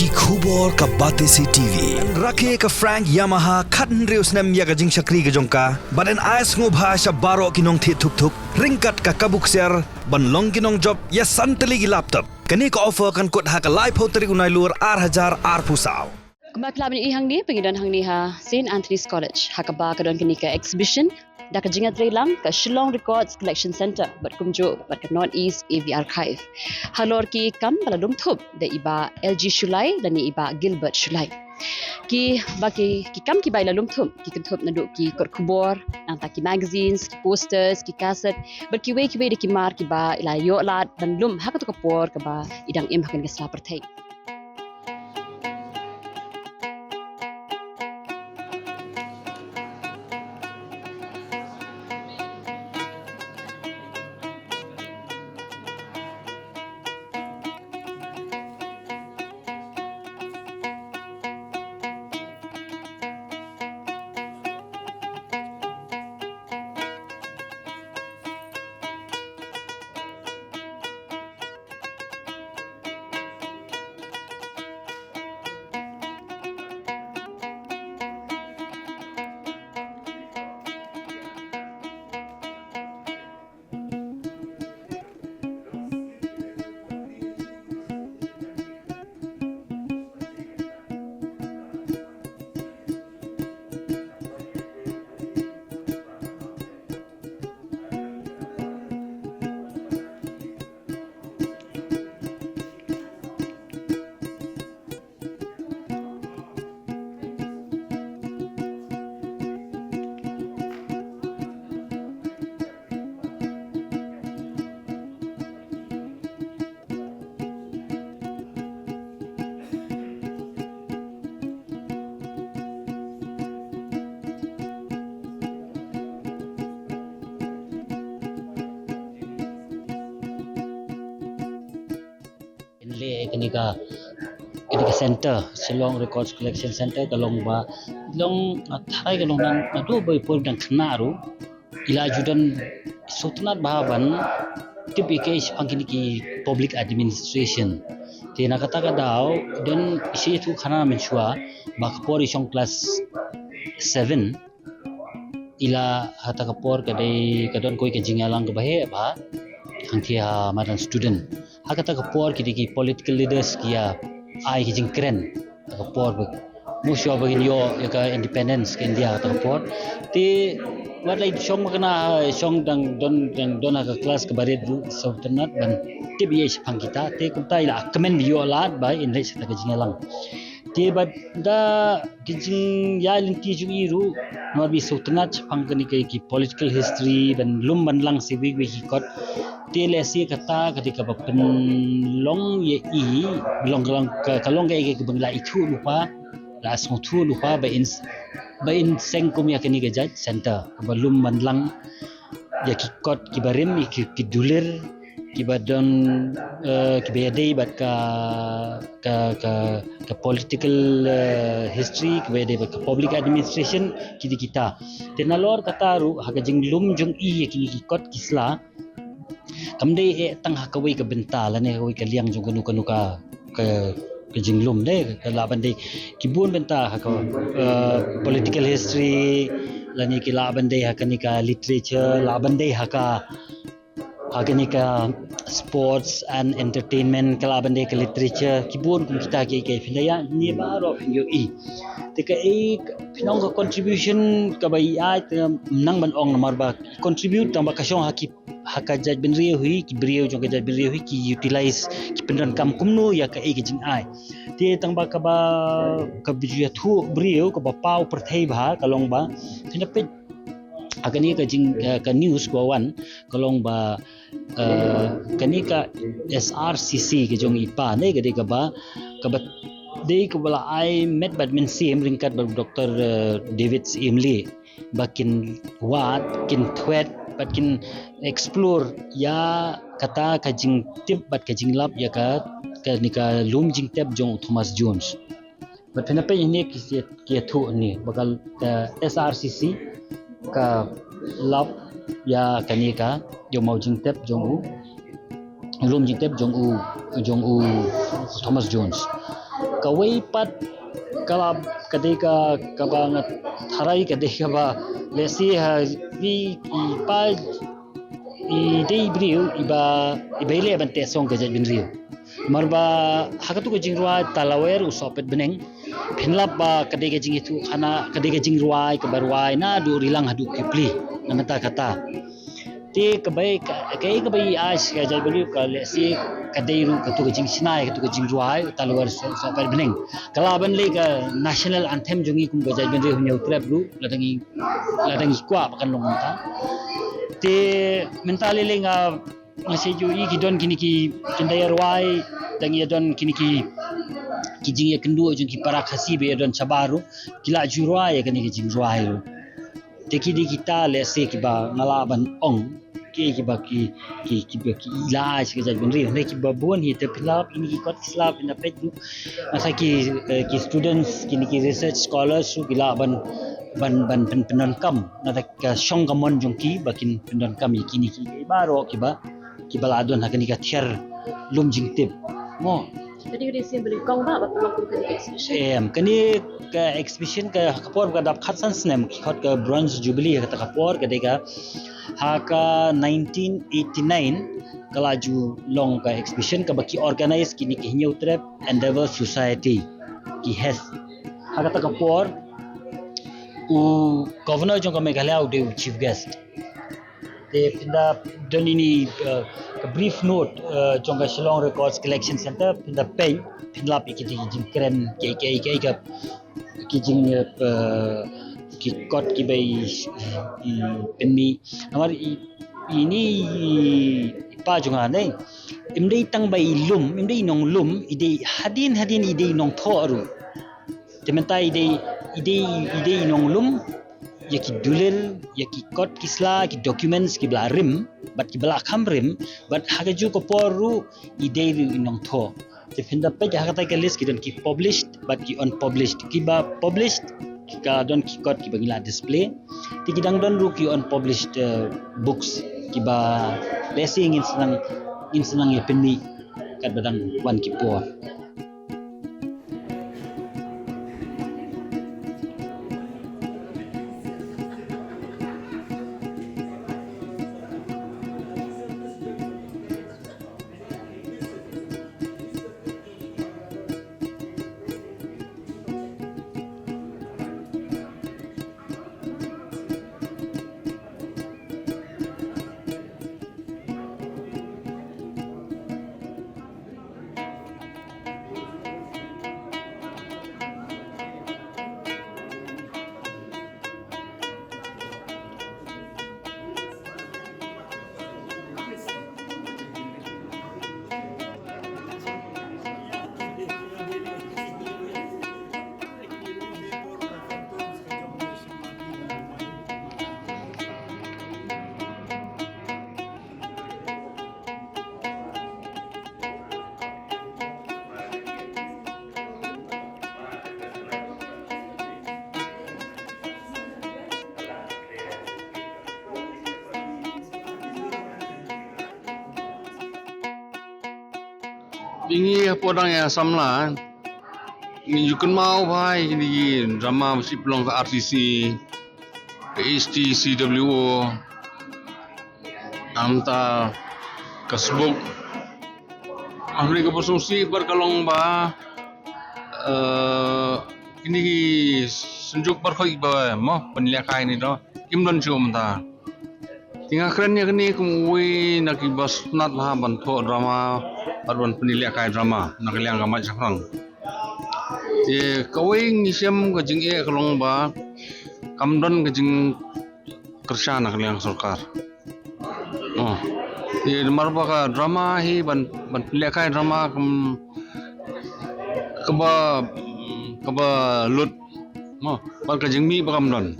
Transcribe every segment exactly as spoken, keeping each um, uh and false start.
Ki khubor ka Batesi T V. Rakhe ka Frank Yamaha khathynriew snem ïa ka jingshakri ka jong ka. Bad yn ai sngewbha sha baroh ki nongthied thuk thuk ryngkat ka kabu ksiar ban long ki nongjop ïa san tylli ki laptop. Kane ka offer kan kut ha ka laiphew tarik u Nailur ar hajar arphew saw. Kumba khlem ïa hangne, pyngi don hangne ha Saint Anthony's College, ha kaba ka don kane ka exhibition da ka jingïatreilang ka Shillong Records Collection Centre bad kumjuh bad ka North East A V Archive. Halor ki kam ba la lum thup da i Bah L G Shullai lane i Bah Gilbert Shullai. Ki ba ki, ki kam kiba i la lum thup ki kynthup naduh ki kot khubor, nangta ki magazines, ki posters, ki cassette bad kiwei kiwei de ki mar kiba i la ïoh lad ban lum ha kato ka por kaba i dang im ha kane ka sla pyrthei. Ynleh kane ka, kane ka center, Shillong Records Collection Center, ka long ba, long, ah, thai ka long nang, naduh ba i por dang khynnah ruh i la ju don sngewtynnat bha ban tip ïa kaei shaphang kine ki public administration. Te na kata ka daw don i shu ïathuh khana mynshuwa ba ka por i shong class seven, i la ha kata ka por ka dei ka don kawei ka jingïalang kaba heh bha hangthie ha madan student. Ha kata ka por ki dei ki political leaders ki ïa ai ki jingkren ha ka por ba, mut shuwa ba kin ïoh ïa ka independence ka India ha kata ka por. Te wat la i shong ma kane, shong dang don, dang don ha ka class kaba rit ruh sngewtynnat ban tip ïa shaphang kita. Te kumta i la kmen ïoh lad ba in leit sha kata ka jingïalang. Te bad da ki jingïaid lynti jong i ruh, namar ba i sngewtynnat shaphang kane ka ki political history, ban lum ban lang sa iwei iwei ki kot. Te lehse kata ka dei kaba pynlong ïa i, long, long, ka, ka long kaei kaei kaba ngi la ithuh lypa, la sngewthuh lypa ba in, ba in seng kum ïa kane ka jait center kaba lum ban lang ïa ki kot kiba rim, ïa ki, ki dulir kiba don, eh, kiba ïadei bad ka, ka, ka, ka political, eh, history, kiba ïadei bad ka public administration, ki dei kita. Te nalor kata ruh ha ka jinglum jong i ïa kine ki kot ki sla, kam dei eh tang ha kawei ka bynta lane kawei ka liang jong kano kano ka, ka, ka jinglum de, ka lah ban dei ki bun bynta ha ka, eh, political history, lane ki lah ban dei ha kane ka literature, lah ban dei ha ka, ha kane ka sports and entertainment, ka lah ban dei ka literature, ki bun kum kita kiei kiei. Phin da ïa ne baroh phin ïohi. Te kaei, phin ong ka contribution kaba i ai, te nang ban ong namar ba contribute tang ba ka shong ha ki, ha ka jaitbynriew hi, ki briew jong ka jaitbynriew hi ki utilize, ki pyndonkam kumno ïa kaei ka jingai. Te tang ba kaba, kaba ju ïathuh briew, kaba paw pyrthei bha ka long ba, phin da peit ha kane ka jing, eh, ka news ka wan, ka long ba, eh, kane ka S R C C ka jong i pa ne, ka dei kaba, kaba dei kaba la ai met bad mynsiem ryngkat bad Doktor, eh, David Syiem Lee, ba kin wad, kin thwet bad kin explore ïa kata ka jingtip bad ka jinglap ïa ka, kane ka lum jingtep jong u Thomas Jones. Bad phin da peit hangne ki, ki ïathuh hangne ba ka, ka S R C C ka lap ïa kane ka, ïa u maw jingtep jong u, lum jingtep jong u, jong u Thomas Jones. Kawei pat ka la, ka dei ka, kaba nga tharai ka dei kaba lehse ha ri i pa i dei i briew iba, iba i leh ban teh song ka jaitbynriew. Namar ba ha katu ka jingrwai Talawer u Sohpet Bneng, phin lap ba ka dei ka jingïathuhkhana, ka dei ka jingrwai kaba rwai naduh Rilang haduh Kipli, na mynta kata. Te kaba, ka, ka, kaba i ai sha ka jaitbynriew ka lehse ka dei ruh katu ka jingshna ïa katu ka jingrwai Talawer Soh-, Sohpet Bneng. Ka lah ban leh ka national anthem jong ngi kum ka jaitbynriew Hynñiewtrep ruh, lada ngi, lada ngi kwah ba kan long mynta. Te mynta lei lei nga, nga shu ïohi ki don kine ki, kin da ïa rwai, dang ïa don kine ki, ki jingïakynduh jong ki para Khasi ba ïa don shabar ruh, ki la ju rwai ïa kane ka jingrwai ruh. Te ki dei kita lehse kiba nga lah ban ong, ki, kiba ki, ki, kiba ki la ai sha ka jaitbynriew. Hynrei kiba bun hi te phi lap ïa kine ki kot ki sla phin da peit ruh. Nga sa ki, eh, ki students, kine ki research scholars ruh ki lah ban, ban, ban pyn, pyndonkam. Nga sa ka shong ka mon jong ki ba kin pyndonkam ïa kine ki, ki baroh kiba, kiba la don ha kane ka thiar lum jingtip. Mo. Kane ka dei sien ba nyngkong ba, ba pynlong kum kane ka exhibition? Em, kane ka exhibition ka, ka por ka dap khatsan snem, ki khot ka Bronze Jubilee ha kata ka por, ka dei ka ha ka nineteen eighty-nine, ka la ju long ka exhibition kaba ki organize kine ki Hynñiewtrep Endeavour Society, ki HES. Ha kata ka por, u Governor jong ka Meghalaya u dei u chief guest. Te phin da don ine i, eh, ka brief note, eh, jong ka Shillong Records Collection Centre, phin da peit, phin lap ïa ki jing, jingkren, ki, ki, ki, ki, ki jing, eh, ki kot kiba i, i, i pynmih. Namar i, ine i, i pa jong nga ne. Im dei tang ba i lum, im dei i nonglum, i dei hadien, hadien i dei i nongthoh ruh. Te mynta i dei, i dei, i dei i nonglum ïa ki dulil, ïa ki kot ki sla, ki documents kiba la rim, bad kiba la kham rim, bad ha kajuh ka por ruh i dei ruh i nongthoh. Te phin da peit ha kata ka list ki don ki published bad ki unpublished. Kiba published ki ka don ki kot kiba ngi la display. Te ki dang don ruh ki unpublished, eh, books kiba lehse ngin sa nang, ngin sa nang ïa pynmih katba dang wan ki por. Ngi hapoh dang ïa samla, ngi ju kynmaw bha ïa kine ki drama ba shu pynlong ka R T C, ka H T C W O, nangta ka Sbook. Hynrei kaba sngewsih bad ka long ba, eh, kine ki synjuk baroh kiba mo pynlehkai ne do, kim don shuh mynta. Te nga kren ïa kane kum uwei na kiba sngewtynnat bha ban thoh drama bad ban pynlehkai drama na ka liang ka Mait Shaphrang. Te kawei ngi shem ka jingeh ka long ba kam don ka jingkyrshan na ka liang sorkar. Oh. Te namar ba ka drama hi ban, ban pynlehkai drama kam, kaba, kaba lut. Mo, bad ka jingmih ba kam don.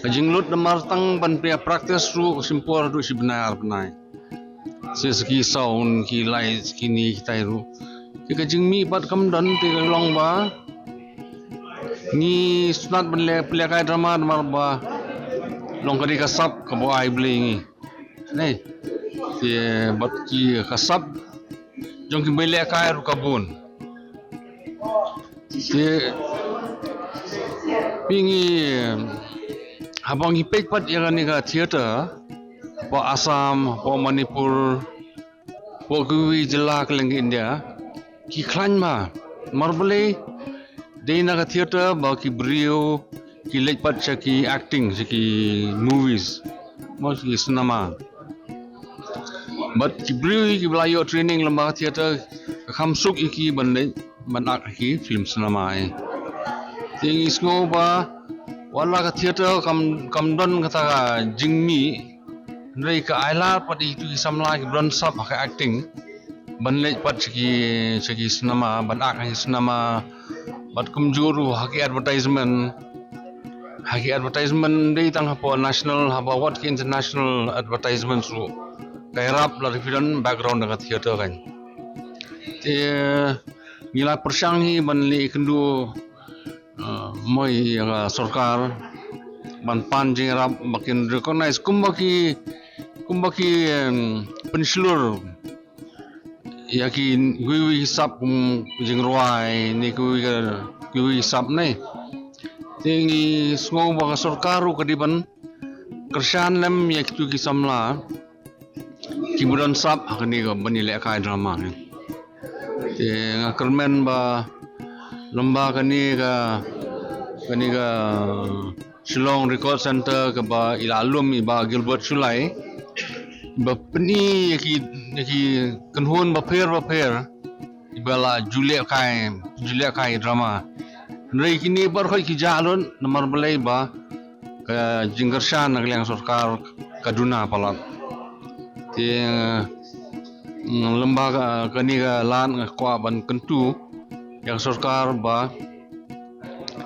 Ka jinglut namar tang ban pynïa practice ruh ka shim por haduh shi bnai ar bnai. Shi sa ki sound, ki light, kine kitai ruh. Te ka jingmih bad kam don te ka long ba ngi sngewtynnat ban leh, pynlehkai drama namar ba long ka dei ka sap kaba ai Blei ngi. Ne. Te bad ki ka sap jong kiba lehkai ruh ka bun. Te pyngi haba ngi peit pat ïa kane ka theater, hapoh Assam, hapoh Manipur, hapoh kiwei jylla kylleng India, ki khlaiñ bha. Namar balei? Dei na ka theater ba ki briew ki leit pat sha ki acting, sha ki movies, mo, sha ki cinema. Bad ki briew hi kiba la ïoh training lyngba ka theater, ka kham suk ïa ki ban leit ban act ha ki film cinema hi. Te ngi sngew ba wat la ka theater kam, kam don kata ka jingmih, hynrei ka ailad pat ïa kitu ki samla kiba don sap ha ka acting ban leit pat sha ki, sha ki cinema, ban act ha ki cinema, bad kumjuh ruh ha ki advertisement. Ha ki advertisement dei tang hapoh national, haba wat ki international advertisements ruh ka ïarap lada phi don background na ka theater kan. Te ngi la pyrshang hi ban leh ïakynduh, uh, mo ïa ka sorkar ban pan jingïarap ba kin recognize kumba ki, kumba ki, em, pynshlur ïa ki, kiwei ki sap kum jingrwai ne kiwei ka, kiwei ki sap ne. Te ngi sngew ba ka sorkar ruh ka dei ban kyrshan lem ïa kitu ki samla kiba don sap ha kane ka ban ïalehkai drama ne. Te nga kyrmen ba lem bad kane ka, kane ka Shillong Record Centre kaba i la lum i Bah Gilbert Shullai, ba pyni ïa ki, ïa ki kynhun bapher bapher iba la ju lehkai, ju lehkai drama. Hynrei kine baroh ki jah lut namar balei ba ka jingkyrshan na ka liang sorkar ka duna palat. Te, mm, lem bad ka, kane ka lad nga kwah ban kyntu ïa ka sorkar ba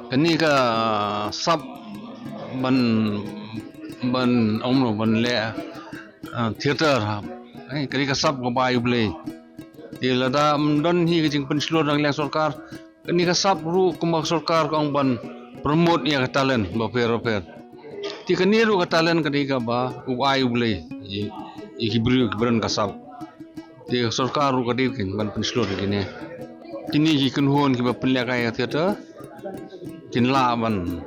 kane ka sap ban, ban, ong mo, ban leh, ah, theater, eh, kane ka sap kaba ai U Blei. Te lada ym don hi ka jingpynshlur na ka liang sorkar, kane ka sap ruh kumba ka sorkar ka ong ban promote ïa ka talent bapher bapher. Te kane ruh ka talent ka dei kaba u ai U Blei ïa, ïa ki briew kiba don ka sap. Te ka sorkar ruh ka dei kin ban pynshlur ïa kine. Kine ki kynhun kiba pynlehkai ïa ka theater kin lah ban,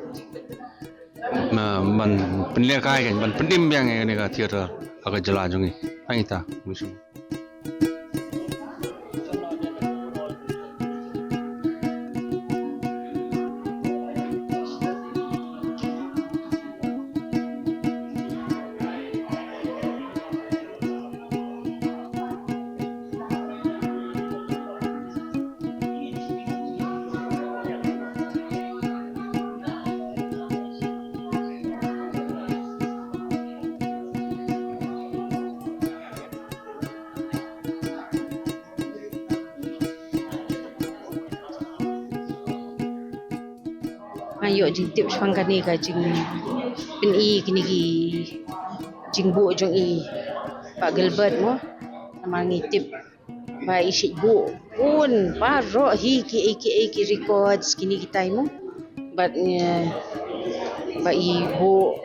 na, ban pynlehkai kan, ban pynim biang ïa kane ka theater ha ka jylla jong ngi. Tang ita. Nga ïoh jingtip shaphang kane ka jingpyni kine ki jingbuh jong i Bah Gilbert mo. Namar ngi tip ba i shait buh bun baroh hi kiei kiei ki records kine kitai mo. Bad, eh, ba i buh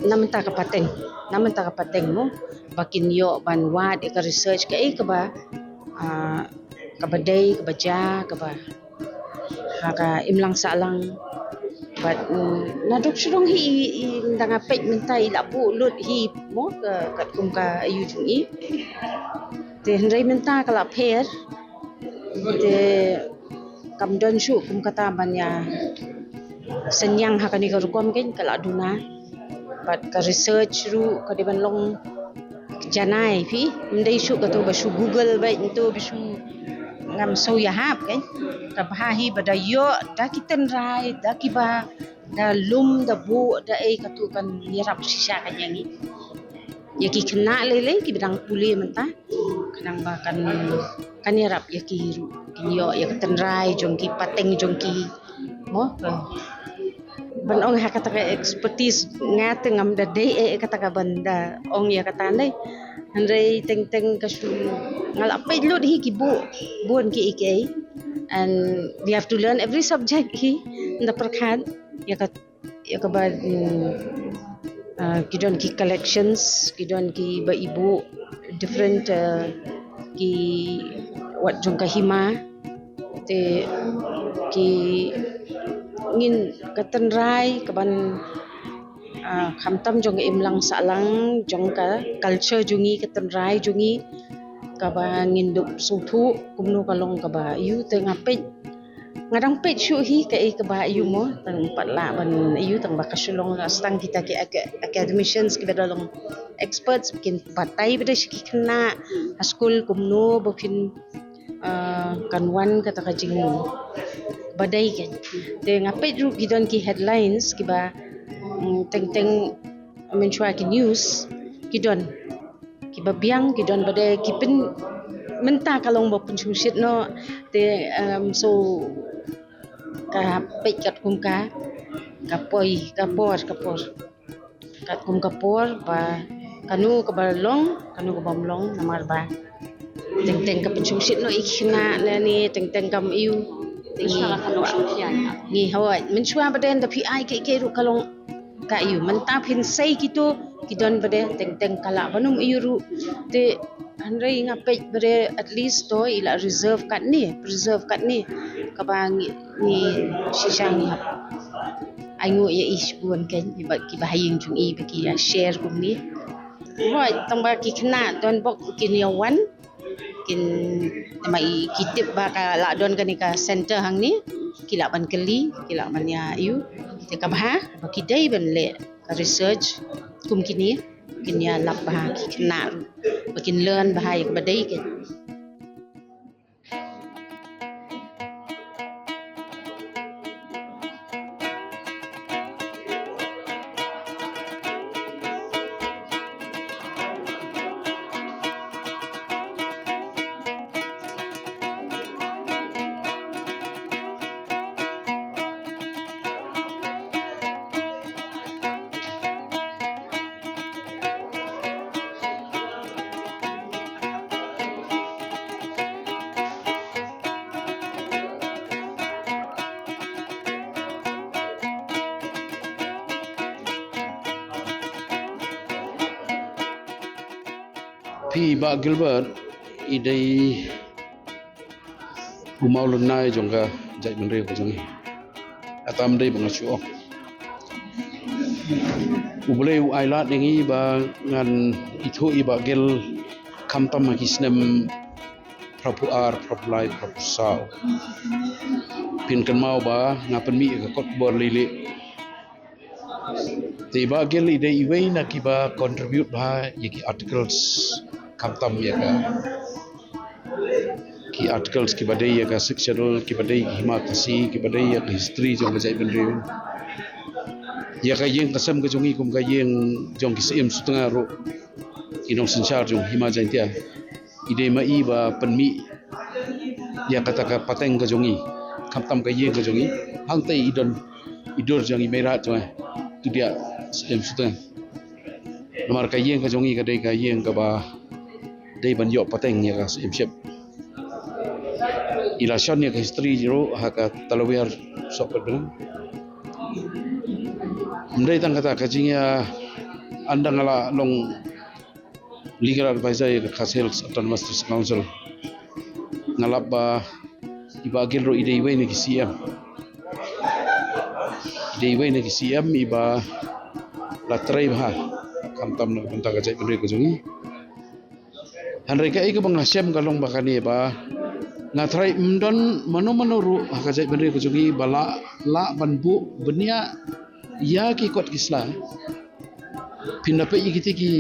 na mynta ka pateng, na mynta ka pateng mo, ba kin ïoh ban wad ïa ka research kaei kaba, ah, kaba dei, kaba jia, kaba ha ka imlang sahlang. Bad, mm, naduh shuh hi i, i, ynda nga peit mynta i la buh lut hi mo, ka, katkum ka aïu jong i. Te hynrei mynta ka la pher. Te kam don shuh kum kata ban ïa synñiang ha kane ka rukom, kan, ka la duna. Bad ka research ruh ka dei ban long janai phi, ym dei shuh kato ba shu Google beit, nto ba shu ngam shu ïahap, kan. Ka bha hi ba da ïoh da ki tynrai, da kiba da lum, da buh, da ei, kato kan ïarap shisha, kan, ïa ngi. Ïa ki khynnah lei lei kiba dang pule mynta, khnang ba kan, kan ïarap ïa ki ruh, kin ïoh ïa ka tynrai jong ki, pateng jong ki mo. Ka, ban ong ha kata ka expertise, nga te ngam da dei eh kata ka ban da ong ïa kata ne. Hynrei teng teng ka shu, nga la peit lut hi ki buh bun kiei kiei. And we have to learn every subject hi, ynda pyrkhat ïa ka, ïa kaba, mm, ah, ki don ki collections, ki don kiba i buh different, ah, ki wat jong ka hima. Te ki ngin ka tynrai kaban, ah, khamtam jong ka imlang sahlang jong ka culture jong ngi, ka tynrai jong ngi kaba ngin dup sngewthuh kumno ka long kaba ïoh. Te nga peit, nga dang peit shuh hi kaei kaba ïoh mo, tang pat lah ban ïoh tang ba ka shu long la stang kita ki academicians kiba da long experts kin batai bad sha ki khynnah ha skul kumno ba kin, ah, kan wan kata ka jing ba dei kan. Te nga peit ruh ki don ki headlines kiba, mm, teng teng mynshuwa ki news ki don kiba biang, ki don ba dei ki pyn, mynta ka long ba pynshongshit noh. Te, um, so ka peit katkum ka, ka poi ka por, ka por katkum ka por ba kano kaba long, kano kaba ym long, namar ba teng teng ka pynshongshit noh ïa ki khynnah ne, teng teng kam ïoh. Te ngi, ngi hoi mynshuwa ba dei da phi ai kiei kiei ruh ka long ka ïoh. Mynta phin sei kito ki don ba dei teng teng ka lah ban ym ïoh ruh. Te hynrei nga peit ba dei at least to i la reserve katne, preserve katne kaba ngi, ngi shisha ngi hap ainguh ïa i shibun kan, kiba, kiba ha ïing jong i ba ki ïa share kumne. Hoi tang ba ki khynnah don bok kin ïa wan kin, namar i ki tip ba ka lah don kane ka center hangne, ki lah ban kylli, ki lah ban ïa ïoh. Te kaba ha ba ki dei ban leh ka research kum kine, kin ïa lap ba ha ki khynnah ruh ba kin learn ba ha ïa kaba dei kan. Phi Bah Gilbert, i dei u mawlynnai jong ka jaitbynriew ka jong ngi. Kata ym dei ba nga shu ong. U Blei u ai lad ïa ngi ba ngan ithuh ïa i Bah Gil khamtam ha ki snem phra phew ar, phra phew lai, phra phew saw. Phin kynmaw ba nga pynmih ïa ka kot bor lei lei. Te i Bah Gil i dei iwei na kiba contribute bha ïa ki articles khamtam ïa ka, ki articles kiba dei ïa ka Sixth Schedule, kiba dei ïa ki Hima Khasi, kiba dei ïa ka history jong ka jaitbynriew. Ïa ka ïing ka sem ka jong ngi kum ka ïing jong ki Syiem Sutnga ruh, ki nongsynshar jong Hima Jaiñtia. I dei ma i ba pynmih ïa kata ka pateng ka jong ngi, khamtam ka ïing ka jong ngi. Hangtei i don i dur jong i, Meirat jong i, Tudiah Syiem Sutnga. Namar ka ïing ka jong ngi ka dei ka ïing kaba dei ban ïoh pateng ïa ka Syiemship. I la shon ïa ka history ruh ha ka Talawiar Sohpetbiang. Ym dei tang kata, ka jingïa, ynda nga la long Legal Advisor ïa ka Khasi Hills Autonomous District Council, nga lap ba i Bah Gil ruh i dei iwei na ki C M, i dei iwei na ki C M iba la trei bha khamtam na ka bynta ka jaitbynriew ka jong ngi. Hynrei kaei kaba nga shem ka long ba kane ba nga tharai ym don mano mano ruh ha ka jaitbynriew ka jong ngi ba lah, lah ban buh bniah ïa ki kot ki sla. Phin da peit ïa kita ki,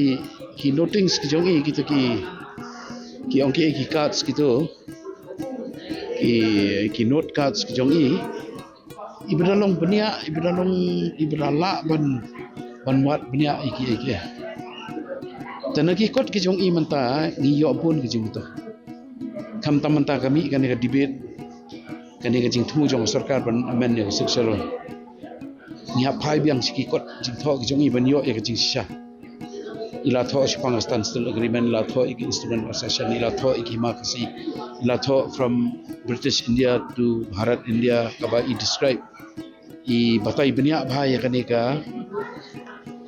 ki notings ki jong i, kita ki, ki ong ki, ki cards kito, ki, ki note cards ki jong i, iba da long bniah, iba da long, iba da lah ban, ban wad bniah ïa ki, ïa ki. Te na ki kot ki jong i mynta ngi ïoh bun ki jingmyntoi. Khamtam mynta ka mih kane ka debate, kane ka jingthmu jong ka sorkar ban amend ïa ka Sixth Schedule. Ngi hap phai biang sha ki kot jingthoh ki jong i ban ïoh ïa ka jingshisha. I la thoh shaphang standstill agreement, i la thoh ïa ki instrument of accession, i la thoh ïa ki Hima Khasi, i la thoh from British India to Bharat India, kaba i describe, i batai bniah bha ïa kane ka,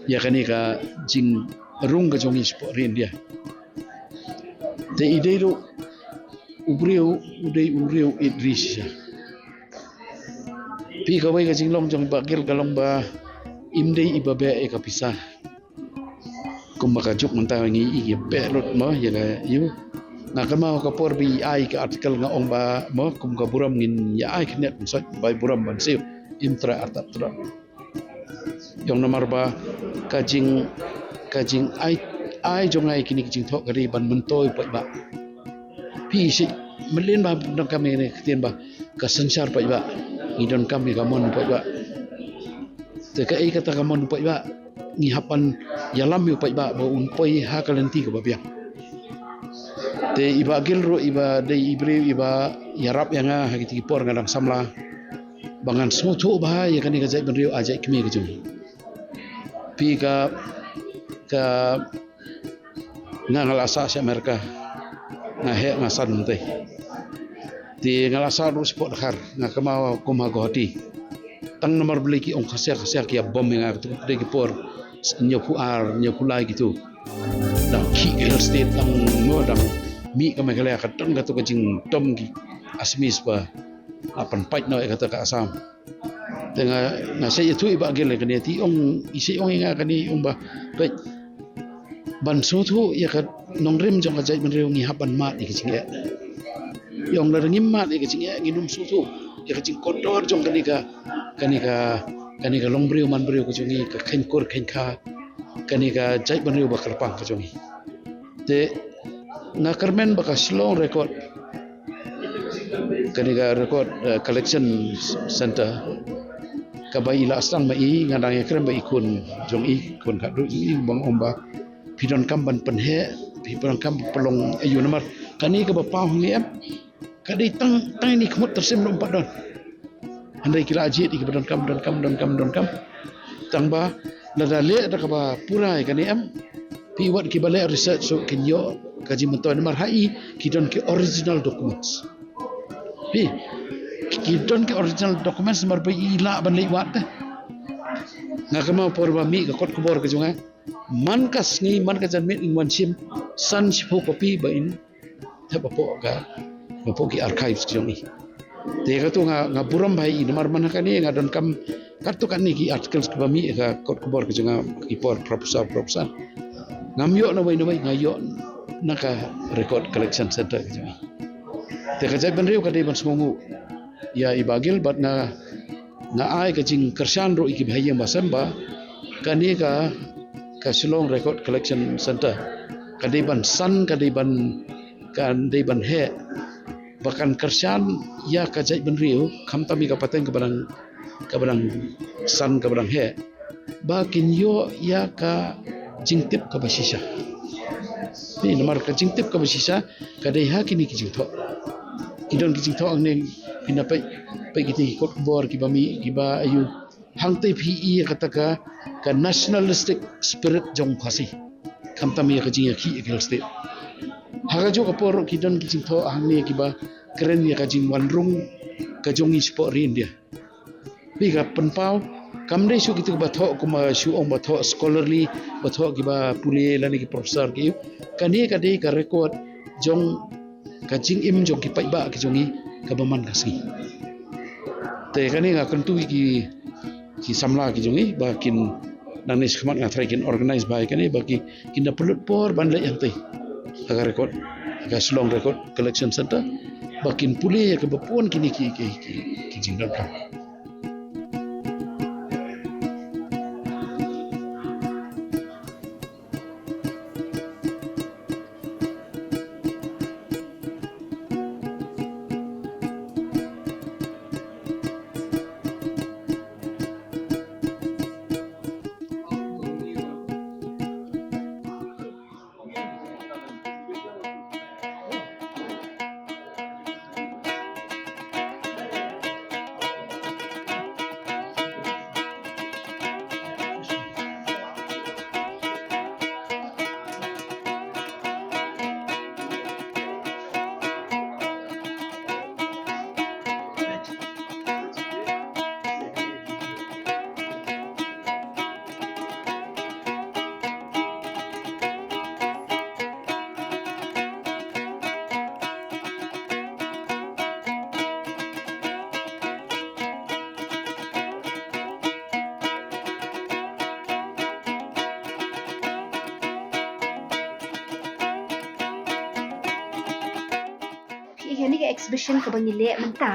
ïa kane ka jingrung ka jong i shapoh ri India. Te i dei ruh u briew u dei u briew u ïeit ri shisha. Phi, kawei ka jinglong jong Bah Gill ka long ba im dei iba beh ïa ka pisa. Kumba ka juk mynta ngi ïa beh lut mo ïa ka ïa u. Nga kynmaw ka por ba i ai ka article nga ong ba mo kum ka burom ngin ïa ai khyndiat ban sot bai burom ban siew. Im tra artap tra. Ïong namar ba ka jing, ka jingai, ai jong nga ïa kine ki jingthoh ka dei ban myntoi u paidbah. Phi, shi mynlien ba donkam ïa kane ka ktien ba ka synshar paidbah. Ngi donkam ïa ka mon u paidbah. Te kaei kata ka mon u paidbah? Ngi hap ban ïalam ïa u paidbah ba un poi ha ka lynti kaba biang. Te i Bah Gill ruh iba dei i briew iba ïarap ïa nga ha kiti ki por nga dang samla ba ngan sngewthuh bha ïa kane ka jaitbynriew, a jait kmie ka jong. Phi, ka, ka, nga, nga la sah sha America, nga heh nga san mynta. Te nga la sah ruh shapoh Dkhar, nga kynmaw kum ha Guwahati. Tang namar balei ki ong khasiat khasiat ki ïa bom ïa nga, kito dei ki por hynñiewphew ar hynñiewphew lai kito. Dang khih ka Hill State, dang mo dang mih ka Meghalaya, ka dang kato ka jingdom ki Assamese ba la pynpait noh ïa kata ka Assam. Te nga, nga sa ïathuh i Bah Gill ïa kane, te i ong, i sa ong ïa nga kane, i ong ba, peit, ban sngewthuh ïa ka nongrim jong ka jaitbynriew ngi hap ban mad ïa ka jingeh. I ong lada ngim mad ïa ka jingeh ngin ym sngewthuh ïa ka jingkordor jong kane ka, kane ka, kane ka longbriew manbriew ka jong ngi, ka kheiñkur kheiñkha, kane ka jaitbynriew ba kyrpang ka jong ngi. Te nga kyrmen ba ka Shillong Record, kane ka Record, eh, Collection Center, kaba i la sdang ma i, nga dang ïakren bad i khun jong i, khun khatduh jong i, ba nga ong ba phi donkam ban pynheh, phi donkam ban pynlong aïu namar kane kaba paw hangne em, ka dei tang, tang ine i khmut tyrsim ruh ym pat don. Hynrei ki la jied ïa kiba donkam, donkam, donkam, donkam. Tang ba lada leh da kaba pura ïa kane em, phi, wat kiba leh research ruh kin ïoh ka jingmyntoi namar ha i ki don ki original documents. Phi, ki don ki original documents namar ba i lah ban leit wad te. Nga kynmaw por ba mih ka kot khubor ka jong nga, man ka sngi man ka janmiet in wan shim san shiphew copy ba in thep hapoh ka, hapoh ki archives ki jong i. Te kato nga, nga burom bha ïa i namar man ha kane nga donkam katto katne ki articles kiba mih ha ka kot khubor ki jong nga, ki por phra phew saw phra phew san. Ngam ïoh na wei na wei, nga ïoh na ka Record Collection Center ki jong i. Te ka jaitbynriew ka dei ban sngewnguh ïa i Bah Gill bad nga, nga ai ka jingkyrshan ruh ïa ki bahaïing bahasem ba kane ka, ka Shillong Record Collection Center ka dei ban san, ka dei ban, ka dei ban heh ba kan kyrshan ïa ka jaitbynriew, khamtam ïa ka pateng kaba dang, kaba dang san, kaba dang heh, ba kin ïoh ïa ka jingtip kaba shisha. Ni namar ka jingtip kaba shisha ka dei ha kine ki jingthoh. Ki don ki jingthoh hangne, phin da peit, peit kiti ki kot khubor kiba mih, kiba aïu. Hangtei phi i ïa kata ka, ka nationalistic spirit jong Khasi. Khamtam ïa ka jingïakhih ïa ka Hill State. Ha kajuh ka por ki don ki jingthoh hangne kiba kren ïa ka jingwan rung ka jong ngi shapoh ri India. Phi, ka pynpaw, kam dei shuh kito kiba thoh kumba shu ong ba thoh scholarly, ba thoh kiba pule lane ki professor ki. Kane ka dei ka record jong ka jingim jong ki paidbah ki jong ngi kaba man ka sngi. Te kane nga kyntu ïa ki, ki samla ki jong ngi ba kin, nangne shakhmat nga tharai kin organize bha ïa kane ba ki, kin da pynlut por ban leit hangtei ha ka record, ha ka Shillong Record Collection Center ba kin pule ïa kaba bun kine ki, ki, ki, ki jingdonkam. exhibition kaba ngi leh mynta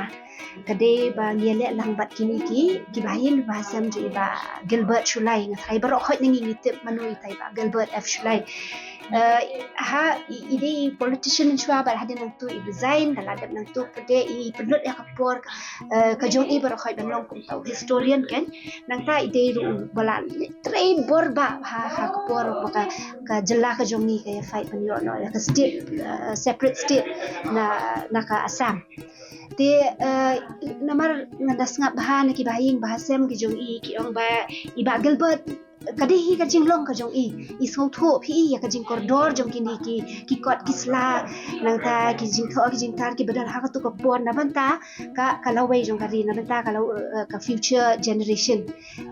ka dei ba ngi leh lang bad kine ki, kiba ha ïing ba ha sem jong i Bah Gilbert Shullai. Nga tharai baroh khoit na ngi ngi tip mano ita i Bah Gilbert F Shullai. Eh, ha i, i dei politician shuwa bad hadien nangtu i resign, da la dep nangtu pat de i pynlut ïa ka por, eh, ka jong i baroh khoit ban long kum uta u historian kan. Nangta i dei ruh ba la trei bor ba ha, ha ka por ba ka, ka jylla ka jong ngi ka ïa fight ban ïoh noh ïa ka state, eh, separate state na, na ka Assam. Te, eh, namar nga da sngap bha na kiba ha ïing ba ha sem ki jong i ki ong ba i Bah Gilbert ka dei hi ka jinglong ka jong i, i sngewthuh phi ïa ka jingkordor jong kine ki, ki kot ki sla, nangta ki jingthoh ki jingtar kiba don ha katu ka por na bynta ka, ka lawei jong ka ri, na bynta ka law, eh, ka future generation.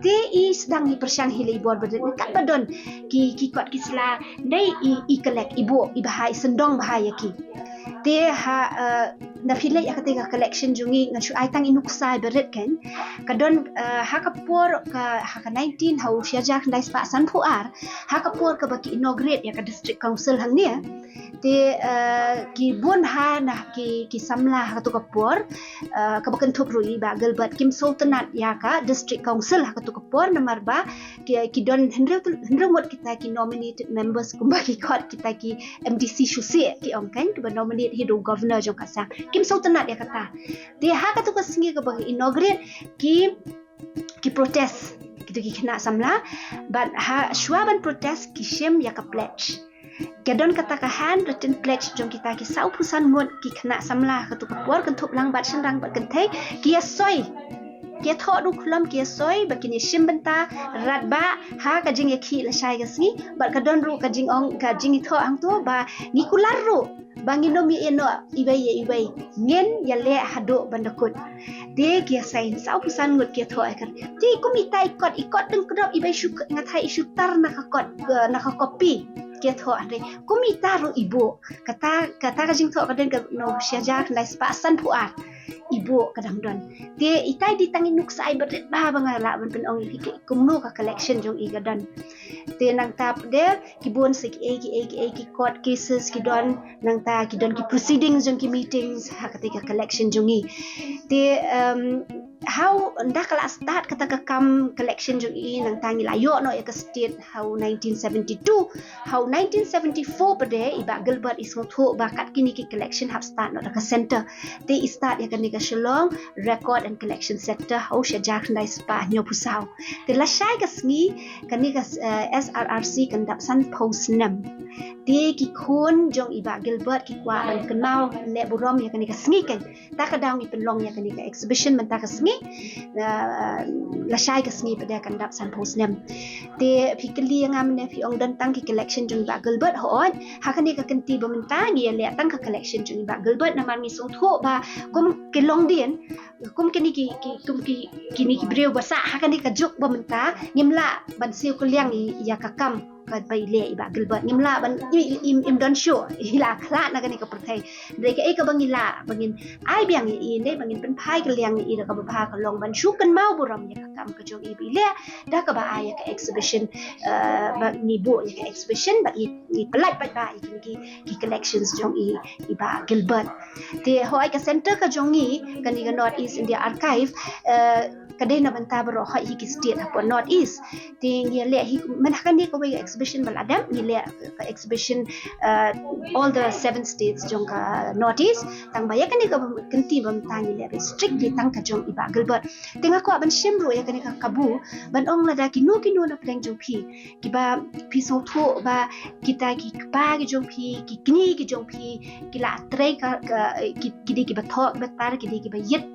Te i sdang i pyrshang hi la i bor ba don, katba don ki, ki kot ki sla, dei i, i collect, i buh, i bha, i sngewdong bha ïa ki. Te ha, eh, na phi leh ïa kata ka collection jong i, nga shu ai tang i nuksa i barit kan. Ka don, eh, ha ka por ka, ha ka nineteen, ha u shi hajar khyndai spah sanphew ar, ha ka por kaba ki inaugurate ïa ka district council hangne. Te, eh, ki bun ha na ki, ki samla ha katu ka por, eh, kaba kynthup ruh i Bah Gilbert, kim sngewtynnat ïa ka district council ha katu ka por namar ba ki, ki don hynriew, hynriew ngut kita ki nominated members kumba ki kot kita ki M D C shuh shuh ki ong kan, kiba nominate hi da u governor jong ka Assam. Kim sngewtynnat ïa kata. Te ha katu ka sngi kaba inaugurate ki, ki protest kitu ki khynnah samla. Bad ha shuwa ban protest ki shim ïa ka pledge. Ka don kata ka handwritten pledge jong kita ki sawphew san ngut ki khynnah samla ha katu ka por, kynthup lang bad shynrang bad kynthei, ki ïa soi. Ki ïa thoh da u khlem, ki ïa soi ba kin ïa shim bynta radbah ha ka jingïakhih lashai ka sngi. Bad ka don ruh ka jingong, ka jingïathoh hangto ba ngi kular ruh ba ngin ym ïeh noh iwei ïa iwei, ngin ïaleh haduh ban da kut. Te ki ïa sign, sawphew san ngut ki ïathoh ïa ka. Te kum ita i kot, i kot dang kdop iba i shu, nga tharai i shu tar na ka kot, eh, na ka copy ki ïathoh hynrei kum ita ruh i buh. Kata, kata ka jingthoh ka don ka, na u shi hajar khyndai spah sanphew ar. I buh ka dang don. Te ita i dei tang i nuksa i barit ba, ba nga lah ban pynong ïa phi kumno ka collection jong i ka don. Te nangta pat de ki bun sa kiei kiei kiei ki court cases ki don, nangta ki don ki proceedings jong ki meetings ha kata ka collection jong i. Te, um, ha u, ynda ka la start kata ka kam collection jong i, nangta ngi la ïoh noh ïa ka state ha u nineteen seventy-two. Ha u nineteen seventy-four pat de i Bah Gilbert i sngewthuh ba kat kine ki collection hap start noh da ka centre. Te i start ïa kane ka Shillong Record and Collection Centre ha u shi hajar khyndai spah hynñiewphew saw. Te lashai ka sngi kane ka, eh, S R R C kan dap sanphew snem. Te ki khun jong i Bah Gilbert ki kwah ban kynmaw leh burom ïa kane ka sngi kan. Ta ka daw ngi pynlong ïa kane ka exhibition mynta ka sngi. Eh, lashai ka sngi pat de kan dap sanphew snem. Te phi kylli ïa nga mynne phi ong don tang ki collection jong i Bah Gilbert, hooid. Ha kane ka kynti ba mynta ngi ïa leh tang ka collection jong i Bah Gilbert namar ngi sngewthuh ba kum ki longdien, kum kine ki, ki, kum ki, kine ki briew ba sah ha kane ka juk ba mynta ngim lah ban siew kylliang ïa ka kam kaba i leh i Bah Gilbert, ngim lah ban, i, i, im, im don shuh, i la khlad na kane ka pyrthei. Hynrei kaei kaba ngi lah ba ngin ai biang ïa i, ne ba ngin pynphai kylliang ïa i da kaba bha ka long ban shu kynmaw burom ïa ka kam ka jong i ba i leh da kaba ai ïa ka exhibition, eh, ba ngi buh ïa ka exhibition ba ngi, ngi pyllait paidbah ïa kine ki, ki collections jong i, i Bah Gilbert. Te hooid ka centre ka jong i, kane ka North East India Archive, eh, ka dei na bynta baroh hi ki state hapoh North East. Te ngi leh hi mynta kane kawei ka exhibition ba la dep, ngi leh ka exhibition, uh, all the seven states jong ka North East. Tang ba ïa kane ka kynti ba mynta ngi leh ba strictly tang ka jong i Bah Gilbert. Te nga kwah ban shim ruh ïa kane ka kabu ban ong lada kino kino na pdeng jong phi kiba phi sngewthuh ba kita ki kpa ki jong phi, ki kñi ki jong phi ki la trei ka, ka, ki, ki dei kiba thoh kiba tar, ki dei kiba ïit,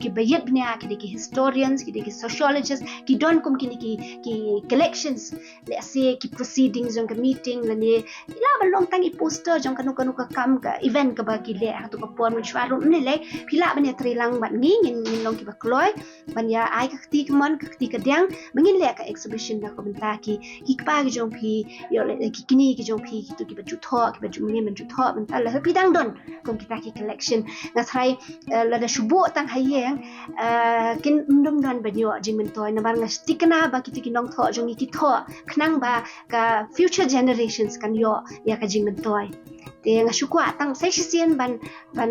kiba ïit bniah, ki dei ki historians, ki dei ki sociologists, ki don kum kine ki, ki collections, lehse ki proceedings jong ka meeting lane i la ban long tang i poster jong kano kano ka kam ka event kaba ki leh ha katu ka por mynshwa ruh. Mynne lei phi lah ban ïa trei lang bad ngi, ngin, ngin long kiba kloi ban ïa ai ka kti kamon ka kti kadiang ba ngin leh ka exhibition na ka bynta ki, ki kpa ki jong phi, ïoh leh ki kñi ki jong phi, kitu kiba ju thoh, kiba ju, mynne ban ju thoh, bynta la phi dang don kum kita ki collection. Nga tharai, eh, lada shu buh tang ha Ïeng, uh, kin ym don ban ïoh jingmyntoi namar nga thikna ba kito ki nongthoh jong ngi ki thoh khnang ba ka future generations kan ïoh ïa ka jingmyntoi. Te nga shu kwah tang sa shisien ban, ban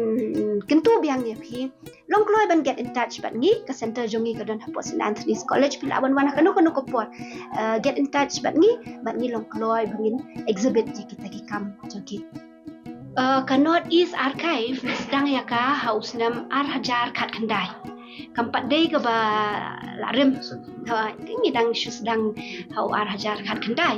kyntu biang ïa phi. Long kloi ban get in touch bad ngi, ka center jong ngi ka don hapoh Saint Anthony's College, phi lah ban wan ha kano kano ka por. Uh, get in touch bad ngi, bad ngi long kloi ban ngin exhibit ïa kita ki kam jong ki. Uh, ka North East Archive ngi sdang ïa ka ha u snem ar hajar khatkhyndai. Kam pat dei kaba la rim. Ha, ngi dang shu sdang ha u ar hajar khatkhyndai.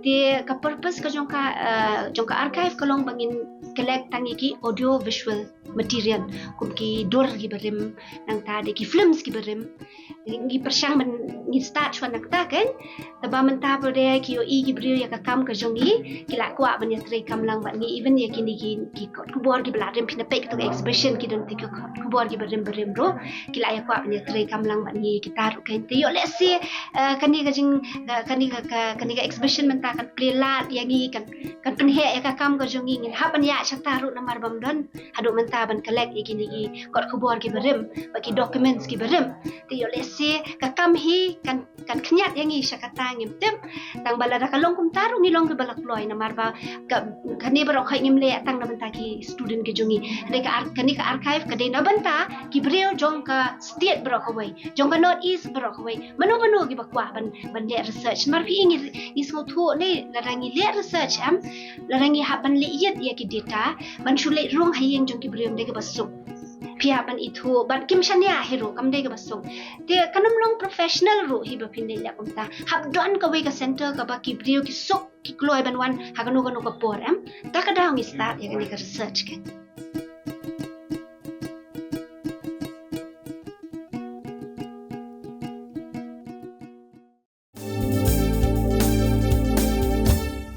Te ka purpose ka jong ka, uh, jong ka archive ka long ba ngin collect tang ïa ki audio visual material, kum ki dur kiba rim, nangta dei ki films kiba rim. Ngi pyrshang ban ngin start shuwa na kata kan. Taba mynta pat de ki ïohi ki briew ïa ka kam ka jong ngi, ki la kwah ban ïatrei kam lang bad ngi, even ïa kine ki, ki kot khubor kiba la rim, phin peit kato ka exhibition, ki don te ki kot khubor kiba rim ba rim ruh, ki la ïa kwah ban ïatrei kam lang bad ngi kita ruh kan. Te ïoh lehse, uh, kane ka jing, uh, kane ka, ka, kane ka exhibition mynta kan plie lad ïa ngi, kan, kan pynheh ïa ka kam ka jong ngi, ngin hap ban ïaid shata ruh namar bym don haduh mynta ban collect ïa kine ki kot khubor kiba rim, bad ki documents kiba rim. Te ïoh lehse ka kam hi kan, kan khñiat ïa ngi sha kata ngim tip. Tang ba lada ka long kumta ruh ngi long kiba la kloi namar ba ka, kane baroh khoit ngim leh tang na bynta ki student ki jong ngi. Hynrei ka ar-, kane ka archive ka dei na bynta ki briew jong ka state baroh kawei, jong ka North East baroh kawei. Mano mano kiba kwah ban, ban leh research. Namar phi ngi, ngi sngewthuh ne lada ngi leh research em, lada ngi hap ban leit ïit ïa ki data, ban shu leit rung ha ïing jong ki briew ym dei kaba suk. Phi hap ban ithuh, ban kim shaniah hi ruh kam dei kaba suk. Te kan ym long professional ruh hi ba phin leit leh kumta. Hap don kawei ka center kaba ki briew ki suk ki kloi ban wan ha kano kano ka por em. Ta ka daw ngi start ïa kane ka research kan.